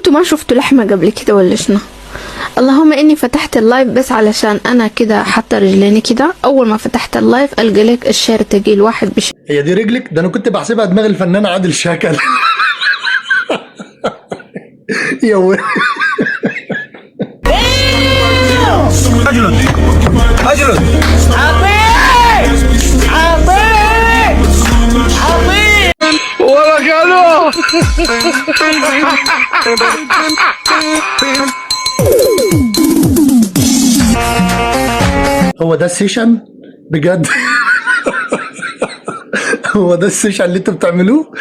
انتوا ما شفتوا لحمة قبل كده ولا شنو؟ اللهم اني فتحت ال live بس علشان انا كده حاطه رجليني كده، اول ما فتحت ال live القى لك ال share تقيل واحد بش. هي دي رجلك؟ ده انا كنت بحسبها دماغ الفنان عادل شكل. يا و... اجلد اجلد ولا كانوا. هو ده ال session بجد؟ هو ده ال session اللي انتوا بتعملوه؟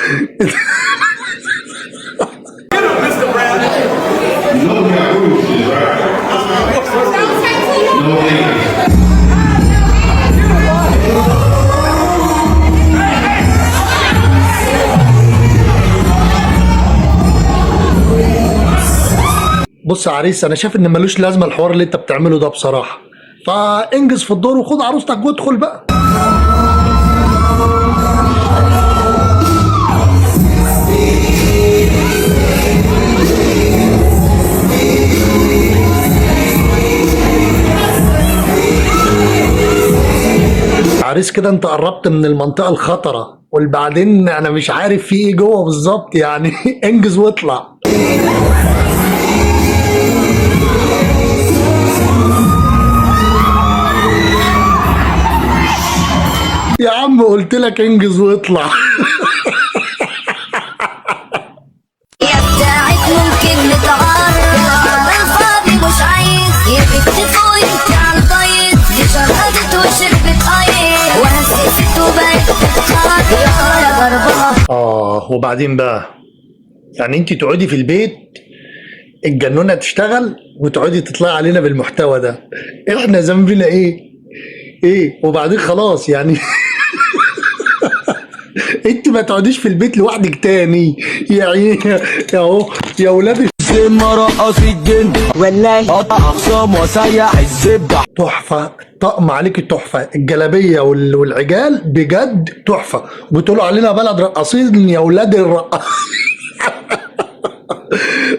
بص يا عريس، انا شايف ان ملوش لازمه الحوار اللي انت بتعمله ده بصراحة، فانجز في الدور وخد عروستك وادخل بقى. عريس كده انت قربت من المنطقة الخطرة، والبعدين انا مش عارف في ايه جوه بالظبط يعني. انجز واطلع. يا عم قلت لك انجز واطلع. يا بتاعت ممكن نتعرف، الفاضي مش عايز يا بنت فوق انت على البيض، دي شربت وشربت ايض وهسست وبقت تتخرج يا غربان. وبعدين بقى يعني انت تقعدي في البيت الجنونة تشتغل وتقعدي تطلعي علينا بالمحتوى ده، احنا ذنبنا ايه؟ ايه وبعدين خلاص يعني. انت ما تقعديش في البيت لوحدك تاني يعني. يا اهو يا ولاد. ما رقص الجن والله قطع اخصام وسيح الزبدة. تحفة، طقم عليك التحفة، الجلابية والعجال بجد تحفة. بتقولوا علينا بلد رقاصين يا ولاد الرقاص.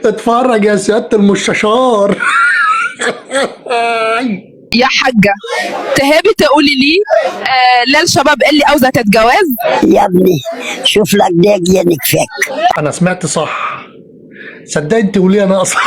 اتفرج يا سيادة المستشار. يا حاجة تهابي تقولي لي لا الشباب اللي عاوزة تتجوز. يا ابني شوف لك ديك ينكفك. انا سمعت صح؟ صدقني انت وليه ناقصه.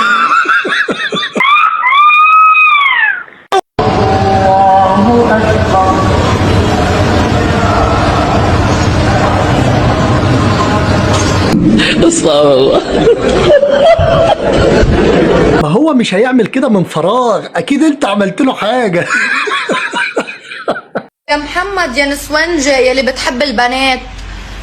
ما هو مش هيعمل كده من فراغ، اكيد انت عملت له حاجة. يا محمد يا نسونجة يلي بتحب البنات،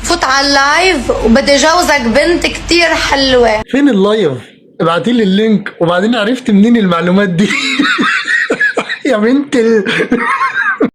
فوت على ال live وبدي جوزك بنت كتير حلوة. فين ال live؟ ابعتي لي ال link. وبعدين عرفت منين المعلومات دي؟ يا بنت ال...